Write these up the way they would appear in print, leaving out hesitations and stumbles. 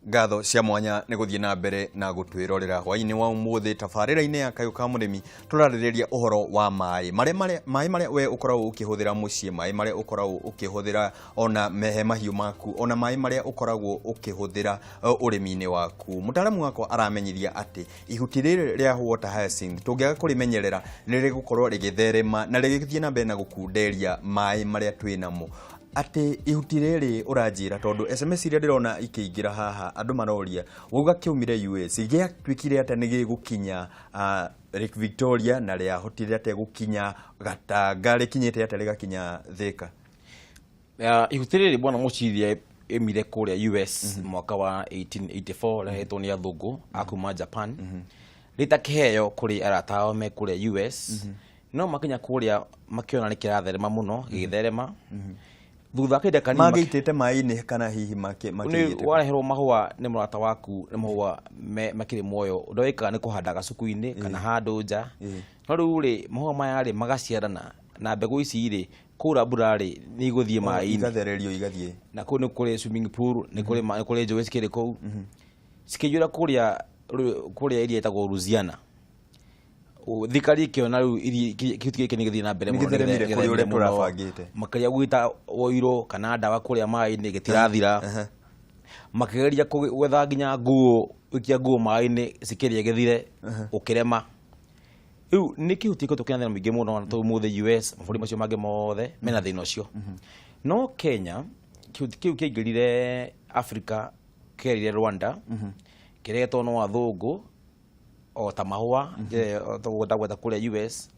Ngatho cia mwanya nĩ gũthiĩ na mbere na gũtwĩrorera hwainĩ wa ũmũthĩ. Tabarĩra-inĩ ya Kayũ ka Mũrĩmi tũrarĩrĩria ũhoro wa maĩ marĩa maĩ marĩa we ũkoragwo ũkĩhũthĩra mũciĩ, maĩ marĩa ũkoragwo ũkĩhũthĩra ona mehe mahiũ maku, ona maĩ marĩa ũkoragwo ũkĩhũthĩra ũrĩmi-inĩ waku. Mũtaaramu wakwa aramenyithia atĩ ihuti rĩrĩ rĩa water hyacinth tũngĩaga kũrĩmenyerera nĩ rĩgũkorwo rĩgĩtherema na rĩgĩthiĩ na mbere na gũkunderia maĩ marĩa twĩ namo. Atĩ ihuti rĩrĩ ũranjĩra, tondũ SMS iria ndĩrona ikĩingĩra haha andũ maroria, wauga kĩaumire US, gĩatuĩkire atĩa nĩ gĩgũkinya Lake Victoria, na rĩahotire atĩa gũkinya Gatanga, rĩkinyĩte atĩa rĩgakinya Thika? Ihuti rĩrĩ, bwana Mũciria, ĩmire kũrĩa US mwaka wa 1884, rĩhetwo nĩ athũngũ a kuma Japan rĩta kĩheo kũrĩ arata ao me kũrĩa US. No makinya kũrĩa makĩona nĩ kĩratherema mũno, gĩgĩtherema. Thutha wa kahinda kanini Mangĩitĩte maĩ-inĩ kana hihi nĩ makĩigĩte? Wareherwo mahũa nĩ mũrata waku, nĩ mahũa makĩrĩ muoyo, ũndũ wĩkaga nĩ kũhanda gacuku-inĩ kana handũ nja. No rĩu rĩ, mahũa maya rĩ, magaciarana na mbegũ ici rĩ, kura mbura rĩ, nĩ igũthiĩ maĩ-inĩ. Igathererio igathiĩ. Na kũu nĩ kũrĩ swimming pool, nĩ kũrĩ njũĩ cikĩrĩ kũu, cikĩiyũra kũrĩa iria ĩtagwo Louisiana. Thirikari ĩkĩona rĩu kĩhuti gĩkĩ nĩ gĩthiĩ na mbere mũno, nĩ gĩtheremire kũrĩ ũrĩa tũrabangĩte. Makĩria gwĩta ũirũ kana ndawa kũrĩa maĩ-inĩ gĩtirathira. Makĩgeria gwetha nginya nguo, gũikia nguo maĩ-inĩ cikĩrĩa gĩthire, gũkĩrema. Rĩu nĩ kĩhuti gĩkoretwo kĩna thĩna mũingĩ mũno, na tondũ ũmũthĩ US, mabũrũri macio mangĩ mothe mena thĩna ũcio. No Kenya, kĩhuti kĩu kĩaingĩrire Africa kĩerire Rwanda, kĩretwo no athũngũ o ta mahũa ndagweta kũrĩa US.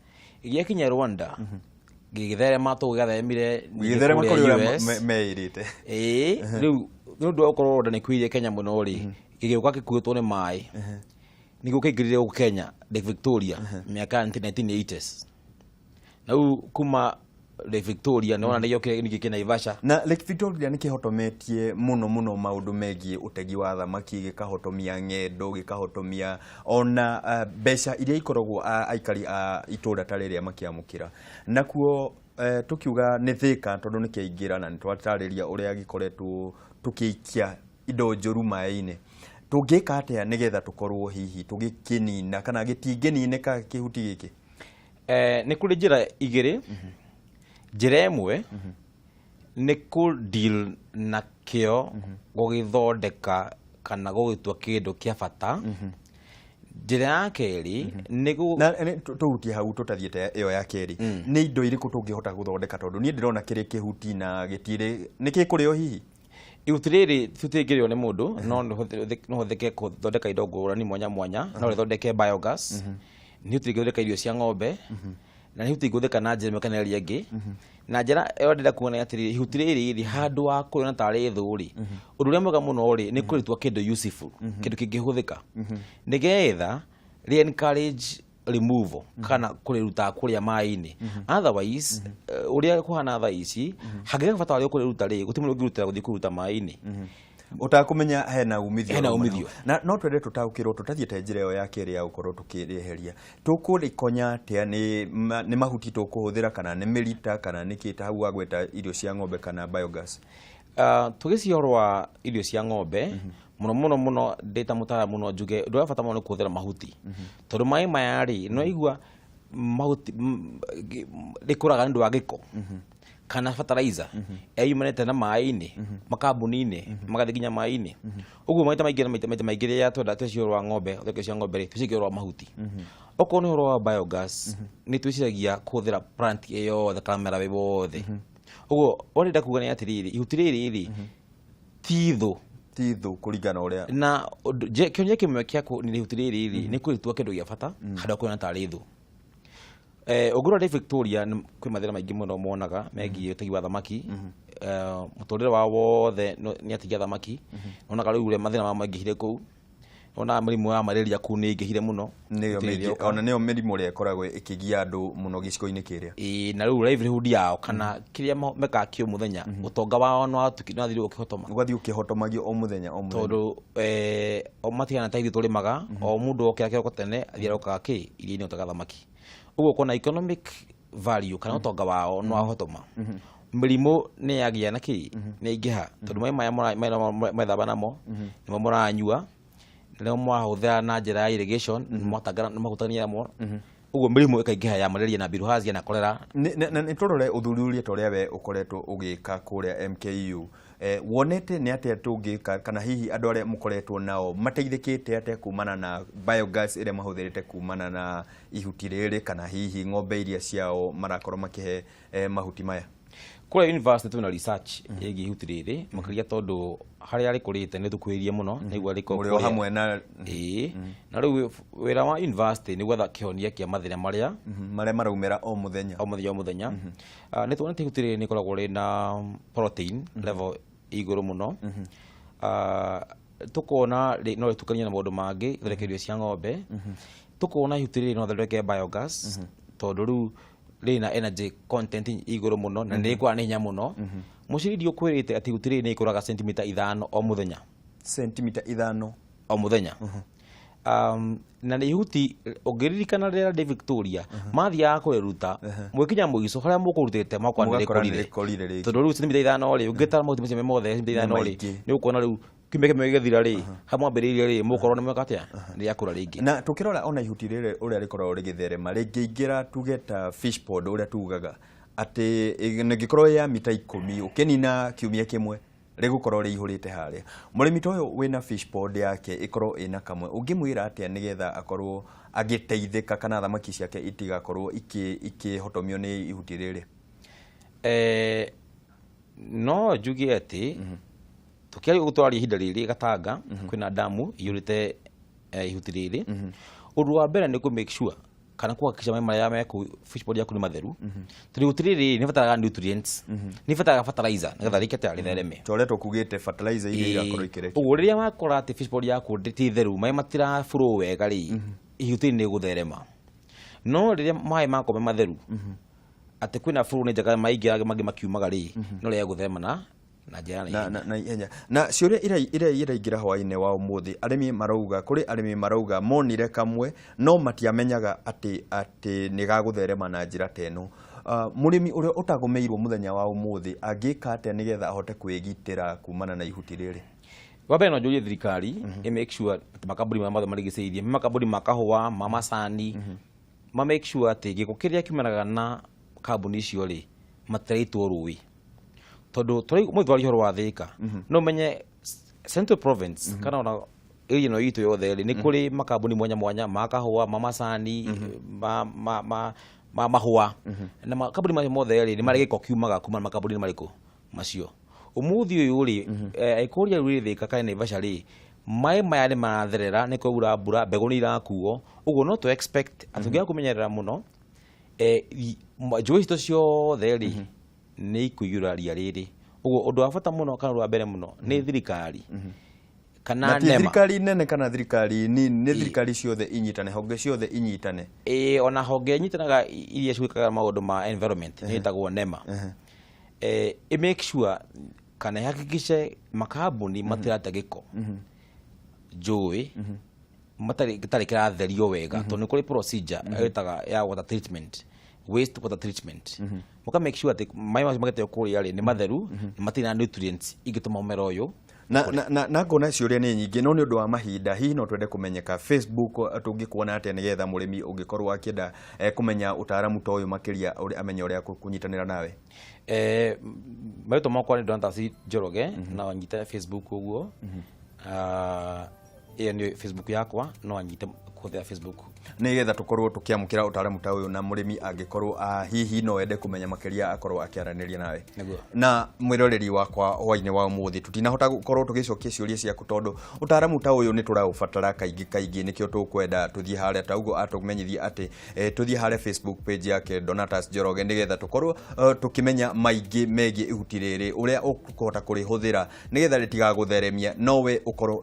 Gĩakinya Rwanda gĩgĩtherema, tũũ gĩatheremire ningĩ gĩgĩtherema kũrĩa kũrĩ ũrĩa US. Meĩrĩte. Ĩĩ, rĩu nĩ ũndũ wa gũkorwo Rwanda nĩ kwĩirie Kenya mũno rĩ, gĩgĩũka gĩkuĩtwo nĩ maĩ, nĩguo kĩaingĩrire gũkũ Kenya Lake Victoria mĩaka ya 1980s. Na rĩu kuma Lake Victoria nĩwona nĩ gĩokire ningĩ kĩ Naivasha. Na Lake Victoria nĩ kĩhotometie mũno mũno maũndũ megiĩ ũtegi wa thamaki, gĩkahotomia ng'endo, gĩkahotomia ona mbeca iria ikoragwo aikari a itũra ta rĩrĩa makĩamũkĩra. Nakuo tũkiuga nĩ Thĩka, tondũ nĩ kĩaingĩra na nĩ twatarĩria ũrĩa gĩkoretwo tũkĩikia indo njũru maĩ-inĩ. Tũngĩka atĩa nĩgetha tũkorwo hihi tũgĩkĩnina kana gĩtingĩninĩka kĩhuti gĩkĩ? Nĩ kũrĩ njĩra igĩrĩ. Njĩra ĩmwe nĩ kũ deal na kĩo, gũgĩthondeka kana gũgĩtua kĩndũ kĩa bata. Njĩra ya kerĩ nĩ na tũhutie hau tũtathiĩte ĩyo ya kerĩ. Nĩ indo irĩkũ tũngĩhota gũthondeka, tondũ niĩ ndĩrona kĩrĩ kĩhuti na gĩtirĩ nĩ gĩkũrĩo hihi? Ihuti rĩrĩ tũtingĩrĩo nĩ mũndũ, no no hũthĩke gũthondeka indo ngũrani mwanya mwanya. No rĩthondeke biogas, nĩ ihuti rĩngĩthondeka irio cia ng'ombe, na nĩ ihuti rĩngĩhũthĩka na njĩra ĩmwe kana ĩrĩa ĩngĩ. Na njĩra ĩyo ndĩrenda kuona nĩ atĩrĩrĩ, ihuti rĩrĩ rĩ, handũ wa kũrĩona tarĩ thũ rĩ, ũndũ ũrĩa mwega mũno rĩ, nĩ kũrĩtua kĩndũ useful, kĩndũ kĩngĩhũthĩka, nĩgetha rĩ encourage removal kana kũrĩruta kũrĩa maĩ-inĩ. Otherwise, ũrĩa kũhana thaa ici, hangĩgĩa bata warĩo kũrĩruta rĩ, gũtirĩ mũndũ ũngĩrutĩra gũthiĩ kũruta maĩ-inĩ ũtakũmenya hena umithio. Hena ũrauma umithio. Na no twende tũtaũkĩrwo tũtathiĩte njĩra ĩyo ya kerĩ ya gũkorwo tũkĩrĩeheria, tũkũrĩkonya atĩa? Nĩ mahuti tũkũhũthĩra kana nĩ mĩrita kana nĩ kĩ, ta hau wagweta irio cia ng'ombe kana biogas? Tũgĩcia ũhoro wa irio cia ng'ombe, mũno mũno mũno, ndĩ ta mũtaaramu no njuge ũndũ wa bata mũno nĩ kũhũthĩra mahuti, tondũ maĩ maya rĩ, no igua mahuti rĩkũraga nĩ ũndũ wa gĩko kana fertilizer yumanĩte na maĩ-inĩ, makambuni-inĩ, magathiĩ nginya maĩ-inĩ. Ũguo maita maingĩ na maita maingĩ rĩrĩa twenda twĩciria ũhoro wa ng'ombe, thondeka cia ng'ombe rĩ, twĩciragia ũhoro wa mahuti. Okorwo nĩ ũhoro wa biogas, nĩ twĩciragia kũhũthĩra plant ĩ yothe kana mũmera wĩ wothe. Ũguo ũrĩa ndĩrenda kuga nĩ atĩrĩrĩ, ihuti rĩrĩ rĩ, ti thũ. Ti thũ kũringana na ũrĩa Na kĩhonia kĩmwe kĩa kũnina ihuti rĩrĩ rĩ, nĩ kũrĩtua kĩndũ gĩa bata handũ ha kuona tarĩ thũ. Ũngĩrora Lake Victoria kwĩ mathĩna maingĩ mũno monaga megiĩ ũtegi wa thamaki. Mũtũrĩre wao wothe nĩ ategi a thamaki. Onaga rĩu ũrĩa mathĩna mao maingĩhire kũu, onaga mĩrimũ ya malaria kũu nĩ ĩingĩhire mũno. Nĩyo Gũtirĩ mĩingĩ ĩrĩoka. Ona nĩyo mĩrimũ ĩrĩa ĩkoragwo ĩkĩgia andũ mũno gĩcigo-inĩ kĩrĩa. Ĩĩ, na rĩu livelihood yao kana kĩrĩa mekaga kĩ mũthenya, ũtonga wao nĩ wathire ũkĩhotoma. Ũgathiĩ ũkĩhotomagio o mũthenya o mũthenya. Tondũ o matigana ta ithuĩ tũrĩmaga, o mũndũ okĩra kĩroko tene athiĩ arokaga kĩ iria-inĩ gũtega thamaki. Ũguo ũkona economic value kana ũtonga wao nĩ wahotoma. Mĩrimũ nĩ yagĩa na kĩ nĩ yaingĩha, tondũ maĩ maya methamba namo nĩmo mũranyua, nĩmo mũrahũthĩra na njĩra ya irrigation, nĩ mwahutania namo, ũguo mĩrimũ ĩkaingĩha ya malaria na bilharzia na cholera. Na nĩ tũrore ũthuthuria ta ũrĩa we ũkoretwo ũgĩka kũrĩa MKU, wonete nĩ atĩa tũngĩka, kana hihi andũ arĩa mũkoretwo nao mateithĩkĩte atĩa kumana na biogas ĩrĩa mahũthĩrĩte kumana na ihuti rĩrĩ, kana hihi ng'ombe iria ciao marakorwo makĩhe mahuti maya? Kũrĩa university twĩna research ĩgiĩ ihuti rĩrĩ makĩria, tondũ harĩa rĩkũrĩte nĩ tũkuhĩrĩirie mũno nĩguo rĩko Mũrĩ o hamwe na Ĩĩ, na rĩu wĩra wa university nĩ gwetha kĩhonia kĩa mathĩna marĩa marĩa maraumĩra o mũthenya. O mũthenya o mũthenya. Nĩ tuonete ihuti rĩrĩ nĩ rĩkoragwo rĩna protein level igũrũ mũno. Tukona no rĩtukanie na maũndũ mangĩ, ithondeke irio cia ng'ombe. Tukona ihuti rĩrĩ no rĩthondeke biogas, tondũ rĩu rĩna energy content igũrũ mũno na nĩ rĩkũraga na hinya mũno. Mũciri, ndiũkwĩrĩte atĩ ihuti rĩrĩ nĩ rĩkũraga sentimita 5 o mũthenya. Sentimita 5? O mũthenya. Na nĩ ihuti ũngĩririkana rĩrĩa ndĩ Victoria mathiaga kũrĩruta, mwĩkinya mũico harĩa mũkũrutĩte makwa nĩ Mũgakora nĩ rĩkũrire. Rĩkũrire rĩngĩ. Tondũ rĩu sentimita 5 rĩ, ũngĩtara mahuti macio me mothe sentimita 5 rĩ, maingĩ. Nĩ ũkuona rĩu kiumia kĩmwe gĩgĩthira rĩ, hamwe mwambĩrĩirie rĩ, mũgũkorwo nĩ mweka atĩa, nĩ rĩakũra rĩngĩ. Na tukirora ona ihuti rĩrĩ ũrĩa rĩkoragwo rĩgĩtherema, rĩngĩingĩra tuge ta fish pond, ũrĩa tugaga atĩ rĩngĩkorwo ya mita 10, ũkĩnina kiumia kĩmwe rĩgũkorwo rĩihũrĩte harĩa. Mũrĩmi ta ũyũ wĩna fish pond yake ĩkorwo ĩna kamwe, ũngĩmwĩra atĩa nĩgetha akorwo agĩteithĩka kana thamaki ciake itigakorwo ikĩhotomio nĩ ihuti rĩrĩ? No njuge atĩ tũkĩaria ũguo tũraria ihinda rĩrĩ, Gatanga kwĩna damu iyũrĩte ihuti rĩrĩ. Ũndũ wa mbere nĩ kũ make sure kana kũhakikisha maĩ marĩa me kũu fish pond yaku nĩ matheru, tondũ ihuti rĩrĩ nĩ bataraga nutrients, nĩ bataraga fertilizer nĩgetha rĩke atĩa, rĩthereme. Ta ũrĩa tũkugĩte, fertilizer iria irakorwo ikĩrekio. Ũguo rĩrĩa wakora atĩ fish pond yaku ti theru, maĩ matira flow wega rĩ, ihuti rĩrĩ nĩ gũtherema. No rĩrĩa maĩ makorwo me matheru, atĩ kwĩna flow nĩ njega, maingĩra mangĩ makiumaga rĩ, no rĩage gũtherema na njĩra ya na naihenya. Na ihenya. Na ciũria iria iraingĩra hwaĩ-inĩ wa ũmũthĩ, arĩmi marauga, kũrĩ arĩmi marauga monire kamwe no matiamenyaga atĩ nĩ gagũtherema na njĩra ta ĩno. Mũrĩmi ũrĩa ũtagũmĩirwo mũthenya wa ũmũthĩ angĩka atĩa nĩgetha ahote kwĩgitĩra kumana na ihuti rĩrĩ? Wa mbere no njũrie thirikari ĩ make sure atĩ makambuni marĩa mothe marigicĩirie, makambuni ma kahũa, ma macani, ma make sure atĩ gĩko kĩrĩa kiumanaga na kambuni icio rĩ, matiraitwo rũĩ, tondũ mũthĩ twaria ũhoro wa Thĩka, no ũmenye Central Province kana ona area ĩno itũ yothe rĩ, nĩ kũrĩ makambuni mwanya mwanya ma kahũa, ma macani, ma mahũa, na makambuni macio mothe rĩ, nĩ marĩ gĩko kiumaga kuma makambuni marĩkũ macio. Ũmũthĩ ũyũ rĩ, angĩkorwo rĩu rĩ Thĩka kana Naivasha rĩ, maĩ maya nĩ maratherera, nĩ kwaura mbura, mbegũ nĩ irakuo, ũguo no tũ expect atĩ ũngĩaga kũmenyerera mũno, njũĩ citũ ciothe rĩ, nĩ ikũiyũra ria rĩrĩ. Ũguo ũndũ wa bata mũno kana ũndũ wa mbere mũno nĩ thirikari kana Na ti NEMA. Thirikari nene kana thirikari nini, nĩ thirikari ciothe inyitane, honge ciothe inyitane. Ĩĩ, ona honge nyitanaga iria ciĩkaga maũndũ ma environment nĩ ĩtagwo NEMA, ĩ make sure kana ihakikishe makambuni matirate gĩko njũĩ matarĩ gĩtarĩ kĩratherio wega, tondũ nĩ kũrĩ procedure ĩtaga ya water treatment, waste water treatment. Mũka make sure atĩ maĩ macio magĩteo kũrĩa rĩ, nĩ matheru na matirĩ na nutrients ingĩtũma mũmera ũyũ. Na ngona ciũria nĩ nyingĩ, no nĩ ũndũ wa mahinda, hihi no twende kũmenyeka Facebook tũngĩkuona atĩa, nĩgetha mũrĩmi ũngĩkorwo akĩenda kũmenya ũtaaramu ta ũyũ makĩria, ũrĩa amenye ũrĩa kũnyitanĩra nawe? Marĩtwa makwa nĩ Donatus Njoroge, no anyite Facebook ũguo. Ĩyo nĩ Facebook yakwa, no anyite kũhũthĩra Facebook. Nĩgetha tũkorwo tũkĩamũkĩra ũtaaramu ta ũyũ, na mũrĩmi angĩkorwo hihi no ende kũmenya makĩria, akorwo akĩaranĩria nawe. Nĩguo. Na mwĩroreri wakwa hwainĩ wa ũmũthĩ, tũtinahota gũkorwo tũgĩcokia ciũria ciaku, tondũ ũtaaramu ta ũyũ nĩ tũraũbatara kaingĩ kaingĩ. Nĩkĩo tũkwenda tũthiĩ harĩa ta ũguo atũmenyithie atĩ tũthiĩ harĩa Facebook page yake Donatus Njoroge, nĩgetha tũkorwo tũkĩmenya maingĩ megiĩ ihuti rĩrĩ, ũrĩa ũkũhota kũrĩhũthĩra nĩgetha rĩtigagũtheremia, nowe ũkorwo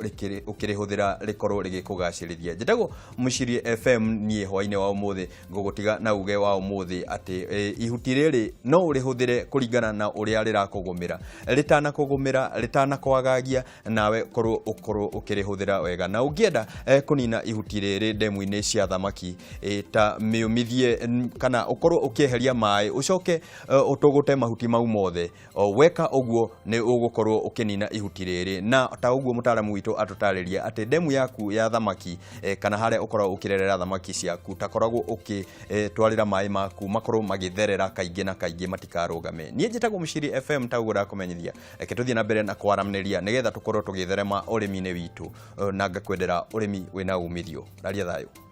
ũkĩrĩhũthĩra rĩkorwo rĩgĩkũgacĩrithia. Njĩtagwo Mũcirie FM. FM. Niĩ hwainĩ wa ũmũthĩ ngũgũtiga na uge wa ũmũthĩ atĩ ihuti rĩrĩ no ũrĩhũthĩre kũringana na ũrĩa rĩrakũgũmĩra, rĩtanakũgũmĩra, rĩtanakwagagia, nawe korwo ũkorwo ũkĩrĩhũthĩra wega. Na ũngĩenda kũnina ihuti rĩrĩ ndemu-inĩ cia thamaki, ta mĩũmithie kana ũkorwo ũkĩeheria maĩ, ũcoke ũtũgũte mahuti mau mothe. O weka ũguo nĩ ũgũkorwo ũkĩnina ihuti rĩrĩ, na ta ũguo mũtaaramu witũ atũtarĩria atĩ ndemu yaku ya thamaki kana harĩa ũkoragwo ũkĩrerera thamaki ciaku, takoragwo ũkĩtwarĩra maĩ maku makorwo magĩtherera kaingĩ na kaingĩ, matikarũgame. Niĩ njĩtagwo Mũciri FM, ta ũguo ndakũmenyithia. Reke tũthiĩ na mbere na kwaranĩria nĩgetha tũkorwo tũgĩtherema ũrĩmi-inĩ witũ, na ngakwendera ũrĩmi wĩna umithio. Raria thayũ.